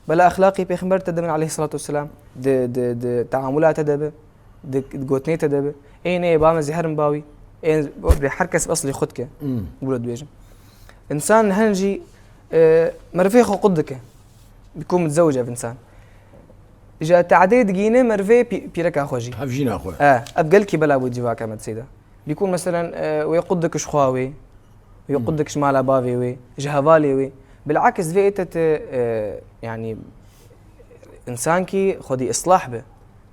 bela exlaqî Pêxember te dibin aleyhisselatu vesselam, di, di, di teamula te de bi. Di, di gotinê te de be. Ê neyê ba me zî herin ba wî. Ê, bê her kes bi eslê xwe dike. Hmm. Wilo dibêjim. Însan hin jî, e, merivê xwe qut dike. Bî ku mitzewic ev însan. Ji teadê digihîne merivê pî-, pîreka xwe jî. Hevjîna xwe. E, ev gelkî bela bû civaka me di Seyda. Bî ku meselen, e, wê qut dike ji xwe wê. Wê qut dik ji mala bavê wê, ji hevalê wê. Bilakis divê ê te, te, e, yanî, însankî xwedî islah be.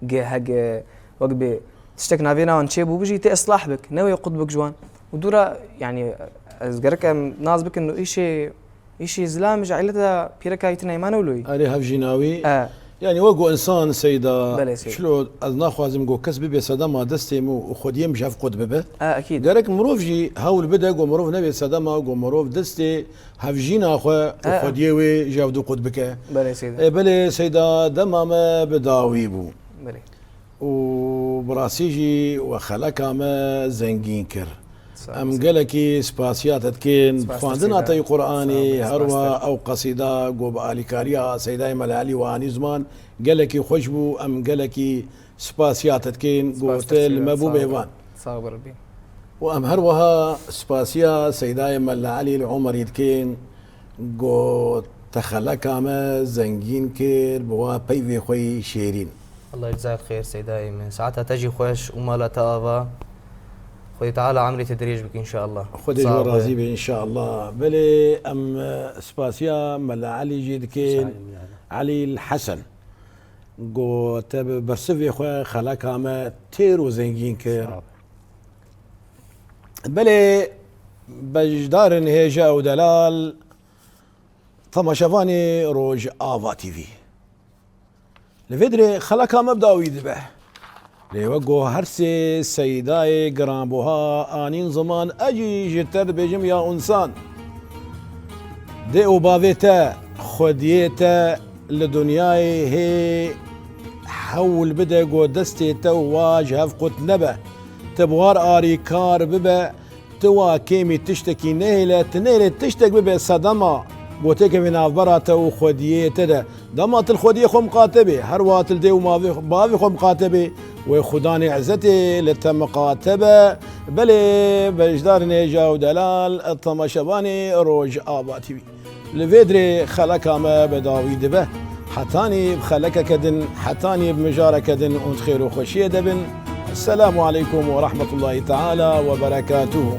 Ge, hege, wek bê tiştek navê nawan çêbû bijî, te islah bik. Ne wê qut bik ji wan. Û dûra, yanî, ez gerek em nas bikin û îşê, îşê zilam ji eyleta pîreka yî tine îmane wilo yî. Erê hevjîna wî. E. Yanî wek ku însan Seyda, Belê Seyda. Çilo ez naxwazim ku kes bibe sedema destê min û xwediyê min ji hev qut bibe. E, ekîd. Gerek mirov jî hewl bide ku mirov nebe sedema ku mirov destê hevjîna xwe û E, e. xwediyê wê ji hev du qut bike. Belê Seyda. E, belê Seyda, dema me bi dawî bû. Belê. Û bi rastî jî we xeleka me zengîn kir. Sağ ol, Em sağ ol. Gelekî spasiya te dikin. Spas xwendina Seyda. Te yî Qur'anî, Sağ ol, herwa spas te. Ew qesîda ku bi alîkariya Seydayê Mela Elî we anî ziman, gelekî xweş bû. Em gelekî spasiya te dikin ku Spas te te li Seyda. Me bû Sağ ol. Mêvan. Sağ ol Rebî. Û em her wiha spasiya Seydayê Mela Elî li Omerî dikin ku Te xeleka me zengîn kir bi wa peyvê xwe yî şêrîn. Allah yeczak xêr seydayê min. Saeta te jî xweş û mala te ava. Xwedê Teala emrê te dirêj bike înşallah. Xwedê ji we razî be înşallah. Belê em e, spasiya Mela Elî jî dikin. Elî Hesen. Go te bi bersivê xwe xeleka me têr û zengîn kir. Belê beşdarên hêja û delal, temaşevanê Rojava T V. Li vê dirê xeleka me bi dawî dibe. Lê wek ku her sê seydayê giranbuha anîn ziman, ez jî ji te dibêjim ya însan. Dê û bavê te, xwediyê te li dinyayê hê hewl bide ku destê te û wa ji hev qut nebe. Te bi war arîkar bibe, tu wa kêmî tiştekî nehêle, tu nehêle tiştek bibe sedema gotekeve navbera te û xwediyê te de. Dema tu li xwediyê xwe miqate bê, her wiha tu li dê û mavê bavê xwe miqate bê, wê Xudanê Ezzetê li te miqate be. Belê beşdarên hêja û delal, temaşevanê Rojava T V. Li vê dirê xeleka me bi dawî dibe. Hetanî bi xelekeke din, hetanî bi mijareke din û di xêr û xweşiyê de bin. Esselamu aleykum ve rahmetullahi teala ve berekatuhu.